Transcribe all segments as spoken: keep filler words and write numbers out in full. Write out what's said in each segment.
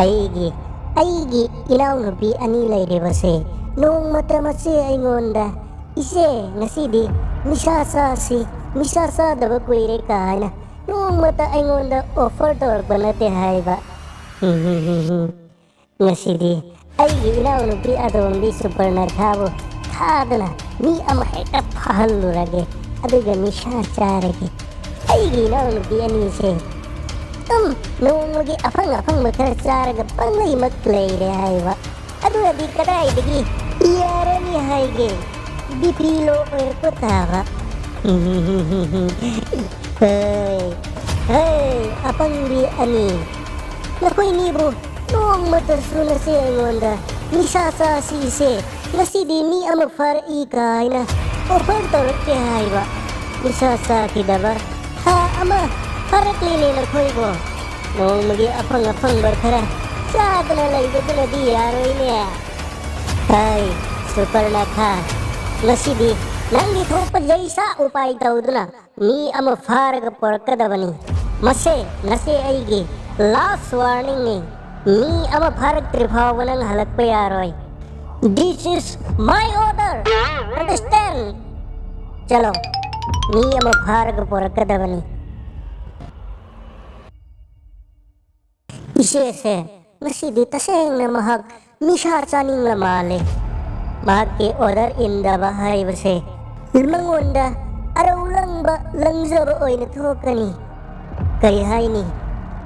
ꯑꯩꯒꯤ ꯑꯩꯒꯤ ꯏꯅꯥꯎꯅꯨꯄꯤ ꯑꯅꯤ ꯂꯩꯔꯤꯕꯁꯦ ꯅꯣꯡꯃꯇ ꯃꯆꯦ ꯑꯩꯉꯣꯟꯗ, "ꯏꯆꯦ, ꯉꯁꯤꯗꯤ ꯅꯤꯁꯥ ꯆꯥꯁꯤ, ꯅꯤꯁꯥ ꯆꯥꯗꯕ ꯀꯨꯏꯔꯦ" ꯀꯥꯏꯅ ꯅꯣꯡꯃꯇ ꯑꯩꯉꯣꯟꯗ offer ꯇꯧꯔꯛꯄ ꯅꯠꯇꯦ ꯍꯥꯏꯕ꯫ ꯉꯁꯤꯗꯤ ꯑꯩꯒꯤ ꯏꯅꯥꯎꯅꯨꯄꯤ ꯑꯇꯣꯝꯕꯤ ꯁꯨꯄꯔꯅꯥꯈꯥꯕꯨ ꯊꯥꯗꯨꯅ ꯃꯤ ꯑꯃ ꯍꯦꯛꯇ ꯐꯥꯍꯜꯂꯨꯔꯒꯦ, ꯑꯗꯨꯒ ꯅꯤꯁꯥ ꯆꯥꯔꯒꯦ꯫ ꯑꯩꯒꯤ ꯏꯅꯥꯎꯅꯨꯄꯤ ꯑꯅꯤꯁꯦ ꯑꯗꯨꯝ ꯅꯣꯡꯃꯒꯤ ꯑꯐꯪ ꯑꯐꯪꯕ ꯈꯔ ꯆꯥꯔꯒ ꯄꯪꯂꯩꯃꯛ ꯂꯩꯔꯦ ꯍꯥꯏꯕ꯫ ꯑꯗꯨꯅꯗꯤ ꯀꯗꯥꯏꯗꯒꯤ ꯌꯥꯔꯅꯤ ꯍꯥꯏꯒꯦ? BP low ꯑꯣꯏꯔꯛꯄ ꯇꯥꯕ꯫ ꯍꯩ, ꯍꯩ, ꯑꯄꯪꯕꯤ ꯑꯅꯤ, ꯅꯈꯣꯏꯅꯤꯕꯨ ꯅꯣꯡꯃꯇꯁꯨ ꯅꯆꯦ ꯑꯩꯉꯣꯟꯗ "ꯅꯤꯁꯥ ꯆꯥꯁꯤꯁꯦ, ꯉꯁꯤꯗꯤ ꯃꯤ ꯑꯃ ꯐꯥꯔꯛꯏ" ꯀꯥꯏꯅ offer ꯇꯧꯔꯛꯇꯦ ꯍꯥꯏꯕ꯫ ꯅꯤꯁꯥ ꯆꯥꯈꯤꯗꯕ ꯊꯥ ꯑꯃ ꯐꯥꯔꯛꯂꯦꯅꯦ ꯅꯈꯣꯏꯕꯣ꯫ ꯅꯣꯡꯃꯒꯤ ꯑꯐꯪ ꯑꯐꯪꯕ ꯈꯔ ꯆꯥꯗꯅ ꯂꯩꯕꯗꯨꯅꯗꯤ ꯌꯥꯔꯣꯏꯅꯦ꯫ ꯍꯩ, ꯁꯨꯄꯔꯅꯥꯈꯥ, ꯉꯁꯤꯗꯤ ꯅꯪꯒꯤ ꯊꯣꯛꯄ ꯖꯩꯁꯥ ꯎꯄꯥꯏ ꯇꯧꯗꯨꯅ ꯃꯤ ꯑꯃ ꯐꯥꯔꯒ ꯄꯨꯔꯛꯀꯗꯕꯅꯤ꯫ ꯃꯁꯦ ꯅꯆꯦ ꯑꯩꯒꯤ last warningꯅꯤ꯫ ꯃꯤ ꯑꯃ ꯐꯥꯔꯛꯇ꯭ꯔꯤ ꯐꯥꯎꯕ ꯅꯪ ꯍꯜꯂꯛꯄ ꯌꯥꯔꯣꯏ꯫ This is my order. Understand? ꯆꯂꯣ, ꯃꯤ ꯑꯃ ꯐꯥꯔꯒ ꯄꯨꯔꯛꯀꯗꯕꯅꯤ꯫ ꯏꯆꯦꯁꯦ ꯉꯁꯤꯗꯤ ꯇꯁꯦꯡꯅ ꯃꯍꯥꯛ ꯅꯤꯁꯥ ꯆꯥꯅꯤꯡꯂ ꯃꯥꯜꯂꯦ꯫ ꯃꯍꯥꯛꯀꯤ order ꯏꯟꯗꯕ ꯍꯥꯏꯕꯁꯦ ꯃꯉꯣꯟꯗ ꯑꯔꯧ ꯂꯪꯕ ꯂꯪꯖꯕ ꯑꯣꯏꯅ ꯊꯣꯛꯀꯅꯤ꯫ ꯀꯔꯤ ꯍꯥꯏꯅꯤ?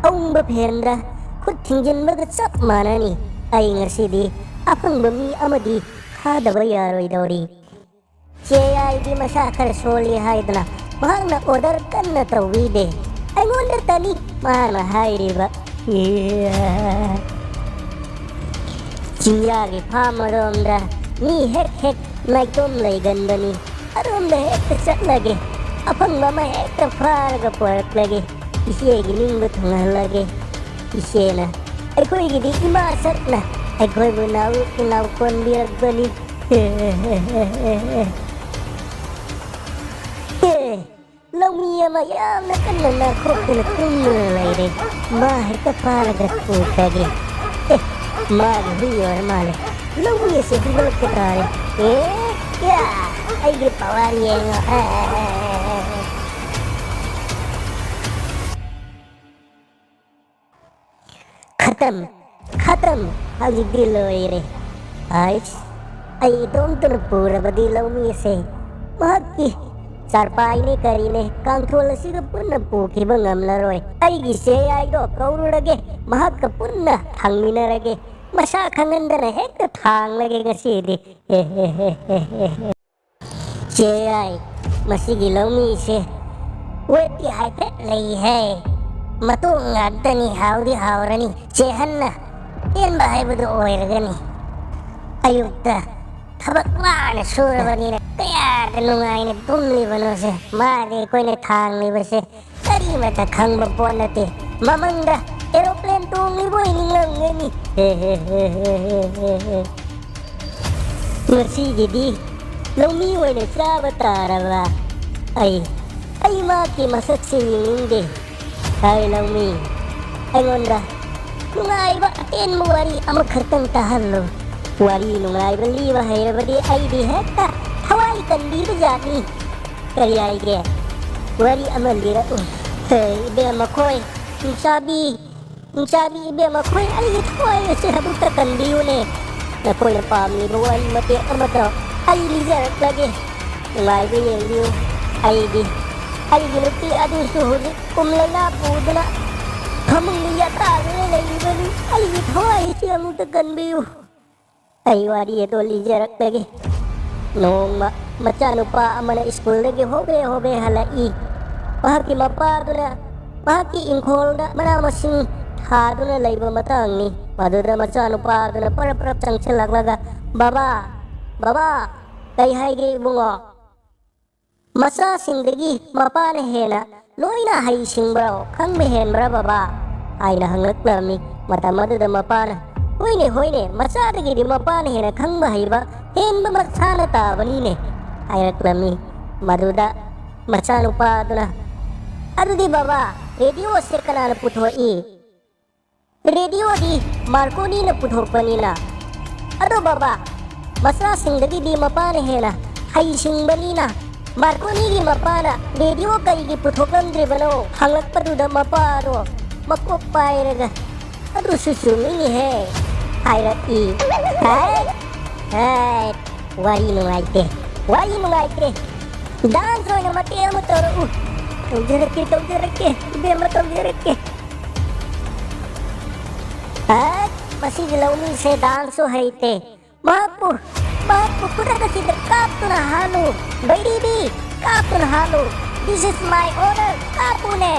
ꯑꯎꯪꯕ ꯐꯦꯟꯗ ꯈꯨꯠ ꯊꯤꯡꯖꯤꯟꯕꯒ ꯆꯞ ꯃꯥꯟꯅꯅꯤ꯫ ꯑꯩ ꯉꯁꯤꯗꯤ ꯑꯐꯪꯕ ꯃꯤ ꯑꯃꯗꯤ ꯊꯥꯗꯕ ꯌꯥꯔꯣꯏꯗꯧꯔꯤ꯫ ꯆꯦ ꯌꯥꯏꯗꯤ ꯃꯁꯥ ꯈꯔ ꯁꯣꯜꯂꯤ ꯍꯥꯏꯗꯅ ꯃꯍꯥꯛꯅ order ꯀꯟꯅ ꯇꯧꯕꯤꯗꯦ꯫ ꯑꯩꯉꯣꯟꯗꯇꯅꯤ ꯃꯍꯥꯛꯅ ꯍꯥꯏꯔꯤꯕ꯫ ꯆꯤꯡꯌꯥꯒꯤ ꯐꯥꯝ ꯑꯗꯣꯝꯗ ꯃꯤ ꯍꯦꯛ ꯍꯦꯛ ꯅꯥꯏꯇꯣꯝ ꯂꯩꯒꯟꯕꯅꯤ꯫ ꯑꯗꯣꯝꯗ ꯍꯦꯛꯇ ꯆꯠꯂꯒꯦ꯫ ꯑꯐꯪꯕ ꯑꯃ ꯍꯦꯛꯇ ꯐꯥꯔꯒ ꯄꯨꯔꯛꯂꯒꯦ꯫ ꯏꯆꯦꯒꯤ ꯅꯤꯡꯕ ꯊꯨꯡꯍꯜꯂꯒꯦ꯫ ꯏꯆꯦꯅ ꯑꯩꯈꯣꯏꯒꯤꯗꯤ ꯏꯃꯥ ꯁꯛꯅ ꯑꯩꯈꯣꯏꯕꯨ ꯅꯥꯎ ꯅꯥꯎ ꯀꯣꯟꯕꯤꯔꯛꯄꯅꯤ꯫ ꯂꯧꯃꯤ ꯑꯃ ꯌꯥꯝꯅ ꯀꯟꯅ ꯅꯥꯈꯣꯛꯇꯨꯅ ꯇꯨꯝꯗꯨꯅ ꯂꯩꯔꯦ꯫ ꯃꯥ ꯍꯦꯛꯇ ꯐꯥꯔꯒ ꯄꯨꯈ꯭ꯔꯒꯦ꯫ ꯑꯦ, ꯃꯥꯒꯤ ꯍꯨꯏ ꯑꯣꯏꯔ ꯃꯥꯜꯂꯦ꯫ ꯂꯧꯃꯤ ꯑꯁꯦ ꯍꯨꯒꯠꯂꯛꯄ ꯇꯥꯔꯦ꯫ ꯑꯦ, ꯌꯥ, ꯑꯩꯒꯤ ꯄꯋꯥꯔ ꯌꯦꯡꯉꯣ꯫ ꯑꯦ, ꯑꯦ, ꯑꯦ, ꯑꯦ, ꯑꯦ꯫ ꯈꯇꯝ, ꯈꯇꯝ, ꯍꯧꯖꯤꯛꯇꯤ ꯂꯣꯏꯔꯦ꯫ ꯑꯩꯁ, ꯑꯩ ꯏꯇꯣꯝꯇꯅ ꯄꯨꯔꯕꯗꯤ ꯂꯧꯃꯤ ꯑꯁꯦ ꯃꯍꯥꯛꯀꯤ ꯆꯥꯔꯄꯥꯏꯅꯦ ꯀꯔꯤꯅꯦ, ꯀꯥꯡꯊꯣꯜ ꯑꯁꯤꯒ ꯄꯨꯟꯅ ꯄꯨꯈꯤꯕ ꯉꯝꯂꯔꯣꯏ꯫ ꯑꯩꯒꯤ ꯆꯦꯌꯥꯏꯗꯣ ꯀꯧꯔꯨꯔꯒꯦ, ꯃꯍꯥꯛꯀ ꯄꯨꯟꯅ ꯊꯥꯡꯃꯤꯟꯅꯔꯒꯦ꯫ ꯃꯁꯥ ꯈꯪꯍꯟꯗꯅ ꯍꯦꯛꯇ ꯊꯥꯡꯂꯒꯦ ꯉꯁꯤꯗꯤ꯫ ꯍꯦ, ꯍꯦ, ꯍꯦ, ꯍꯦ, ꯍꯦ, ꯍꯦ꯫ ꯆꯦ ꯌꯥꯏ, ꯃꯁꯤꯒꯤ ꯂꯧꯃꯤꯁꯦ ꯋꯦꯠꯇꯤ ꯍꯥꯏꯐꯦꯠ ꯂꯩꯍꯦ꯫ ꯃꯇꯣꯡ ꯉꯥꯛꯇꯅꯤ, ꯍꯥꯎꯗꯤ ꯍꯥꯎꯔꯅꯤ꯫ ꯆꯦꯍꯟꯅ ꯄꯦꯟꯕ ꯍꯥꯏꯕꯗꯨ ꯑꯣꯏꯔꯒꯅꯤ꯫ ꯑꯌꯨꯛꯇ ꯊꯕꯛ ꯋꯥꯅ ꯁꯨꯔꯕꯅꯤꯅ ꯀꯌꯥꯗ ꯅꯨꯡꯉꯥꯏꯅ ꯇꯨꯝꯂꯤꯕꯅꯣꯁꯦ ꯃꯥꯗꯤ ꯑꯩꯈꯣꯏꯅ ꯊꯥꯡꯂꯤꯕꯁꯦ ꯀꯔꯤꯃꯠꯇ ꯈꯪꯕ ꯄꯣꯠ ꯅꯠꯇꯦ꯫ ꯃꯃꯪꯗ ꯑꯦꯔꯣꯄ꯭ꯂꯦꯟ ꯇꯣꯡꯂꯤꯕ ꯑꯣꯏ ꯅꯤꯡꯂꯝꯒꯅꯤ꯫ ꯍꯦ, ꯍꯦ, ꯍꯦ꯫ ꯉꯁꯤꯒꯤꯗꯤ ꯂꯧꯃꯤ ꯑꯣꯏꯅ ꯆꯥꯕ ꯇꯥꯔꯕ꯫ ꯑꯩ, ꯑꯩ ꯃꯍꯥꯛꯀꯤ ꯃꯁꯛꯁꯦ ꯌꯦꯡꯅꯤꯡꯗꯦ꯫ ꯍꯥꯏ ꯂꯧꯃꯤ, ꯑꯩꯉꯣꯟꯗ ꯅꯨꯡꯉꯥꯏꯕ ꯑꯇꯦꯟꯕ ꯋꯥꯔꯤ ꯑꯃꯈꯛꯇꯪ ꯇꯥꯍꯜꯂꯨ꯫ ꯋꯥꯔꯤ ꯅꯨꯡꯉꯥꯏꯕ ꯂꯤꯕ ꯍꯩꯔꯕꯗꯤ ꯑꯩꯗꯤ ꯍꯦꯛꯇ ꯊꯋꯥꯏ ꯀꯟꯕꯤꯕ ꯖꯥꯠꯅꯤ꯫ ꯀꯔꯤ ꯍꯥꯏꯒꯦ? ꯋꯥꯔꯤ ꯑꯃ ꯂꯤꯔꯛꯎ꯫ ꯍꯦ, ꯏꯕꯦꯝꯃ ꯈꯣꯏ, ꯅꯨꯡꯆꯥꯕꯤ, ꯅꯨꯡꯆꯥꯕꯤ ꯏꯕꯦꯝꯃ ꯈꯣꯏ, ꯑꯩꯒꯤ ꯊꯋꯥꯏ ꯑꯁꯤ ꯑꯃꯨꯛꯇ ꯀꯟꯕꯤꯌꯨꯅꯦ꯫ ꯅꯈꯣꯏꯅ ꯄꯥꯝꯂꯤꯕ ꯋꯥꯔꯤ ꯃꯇꯦꯛ ꯑꯃꯗꯣ ꯑꯩ ꯂꯤꯖꯔꯛꯂꯒꯦ꯫ ꯅꯨꯡꯉꯥꯏꯕ ꯌꯦꯡꯕꯤꯌꯨ꯫ ꯑꯩꯗꯤ, ꯑꯩꯒꯤ ꯅꯨꯄꯤ ꯑꯗꯨꯁꯨ ꯍꯧꯖꯤꯛ ꯀꯨꯝ ꯂꯥꯏꯅꯥ ꯄꯨꯗꯨꯅ ꯐꯃꯨꯡꯗ ꯌꯥꯇꯥꯗꯨꯅ ꯂꯩꯔꯤꯕꯅꯤ꯫ ꯑꯩꯒꯤ ꯊꯋꯥꯏ ꯑꯁꯤ ꯑꯃꯨꯛꯇ ꯀꯟꯕꯤꯌꯨ꯫ ꯑꯩ ꯋꯥꯔꯤ ꯑꯗꯨ ꯂꯤꯖꯔꯛꯂꯒꯦ꯫ ꯅꯣꯡꯃ ꯃꯆꯥꯅꯨꯄꯥ ꯑꯃꯅ ꯁ꯭ꯀꯨꯜꯗꯒꯤ ꯍꯣꯕꯦ ꯍꯣꯕꯦ ꯍꯜꯂꯛꯏ꯫ ꯃꯍꯥꯛꯀꯤ ꯃꯄꯥꯗꯨꯅ ꯃꯍꯥꯛꯀꯤ ꯏꯪꯈꯣꯜꯗ ꯃꯅꯥ ꯃꯁꯤꯡ ꯊꯥꯗꯨꯅ ꯂꯩꯕ ꯃꯇꯥꯡꯅꯤ꯫ ꯃꯗꯨꯗ ꯃꯆꯥꯅꯨꯄꯥ ꯑꯗꯨꯅ ꯄꯔꯞ ꯄꯔꯞ ꯆꯪꯁꯤꯜꯂꯛꯂꯒ, "ꯕꯕꯥ, ꯕꯕꯥ!" "ꯀꯩ ꯍꯥꯏꯒꯦ ꯏꯕꯨꯡꯉꯣ?" "ꯃꯆꯥꯁꯤꯡꯗꯒꯤ ꯃꯄꯥꯅ ꯍꯦꯟꯅ ꯂꯣꯏꯅ ꯍꯩꯁꯤꯡꯕ꯭ꯔꯣ? ꯈꯪꯕ ꯍꯦꯟꯕ꯭ꯔꯥ ꯕꯕꯥ?" ꯍꯥꯏꯅ ꯍꯪꯂꯛꯂꯝꯃꯤ꯫ ꯃꯇꯝ ꯑꯗꯨꯗ ꯃꯄꯥꯅ, "ꯍꯣꯏꯅꯦ, ꯍꯣꯏꯅꯦ, ꯃꯆꯥꯗꯒꯤꯗꯤ ꯃꯄꯥꯅ ꯍꯦꯟꯅ ꯈꯪꯕ ꯍꯩꯕ ꯍꯦꯟꯕ ꯃꯁꯥꯅ ꯇꯥꯕꯅꯤꯅꯦ" ꯍꯥꯏꯔꯛꯂꯝꯃꯤ꯫ ꯃꯗꯨꯗ ꯃꯆꯥꯅꯨꯄꯥꯗꯨꯅ, "ꯑꯗꯨꯗꯤ ꯕꯕꯥ, ꯔꯦꯗꯤꯑꯣꯁꯦ ꯀꯅꯥꯅ ꯄꯨꯊꯣꯛꯏ?" "ꯔꯦꯗꯤꯑꯣꯗꯤ ꯃꯥꯔꯀꯣꯅꯤꯅ ꯄꯨꯊꯣꯛꯄꯅꯤꯅ꯫" "ꯑꯗꯣ ꯕꯕꯥ, ꯃꯆꯥꯁꯤꯡꯗꯒꯤꯗꯤ ꯃꯄꯥꯅ ꯍꯦꯟꯅ ꯍꯩꯁꯤꯡꯕꯅꯤꯅ ꯃꯥꯔꯀꯣꯅꯤꯒꯤ ꯃꯄꯥꯅ ꯔꯦꯗꯤꯑꯣ ꯀꯔꯤꯒꯤ ꯄꯨꯊꯣꯛꯂꯝꯗ꯭ꯔꯤꯕꯅꯣ?" ꯍꯪꯂꯛꯄꯗꯨꯗ ꯃꯄꯥꯗꯣ ꯃꯀꯣꯛ ꯄꯥꯏꯔꯒ, "ꯑꯗꯨꯁꯨ ꯆꯨꯝꯃꯤꯅꯦꯍꯦ" ꯍꯥꯏꯔꯛꯏ꯫ ꯍꯦ? ꯍꯦ, ꯋꯥꯔꯤ ꯅꯨꯡꯉꯥꯏꯇꯦ, ꯋꯥꯔꯤ ꯅꯨꯡꯉꯥꯏꯇꯦ꯫ ꯗꯥꯟꯁ ꯑꯣꯏꯅ ꯃꯇꯦꯛ ꯑꯃ ꯇꯧꯔꯛꯎ꯫ "ꯇꯧꯖꯔꯛꯀꯦ, ꯇꯧꯖꯔꯛꯀꯦ, ꯏꯕꯦꯝꯃ, ꯇꯧꯖꯔꯛꯀꯦ꯫" ꯍꯦ, ꯃꯁꯤꯒꯤ ꯂꯧꯃꯤꯁꯦ ꯗꯥꯟꯁꯁꯨ ꯍꯩꯇꯦ꯫ ꯃꯍꯥꯛꯄꯨ, ꯃꯍꯥꯛꯄꯨ ꯈꯨꯗꯛ ꯑꯁꯤꯗ ꯀꯥꯞꯇꯨꯅ ꯍꯥꯠꯂꯨ꯫ ꯕꯩꯔꯤꯕꯤ, ꯀꯥꯞꯇꯨꯅ ꯍꯥꯠꯂꯨ꯫ This is my order, ꯀꯥꯞꯄꯨꯅꯦ꯫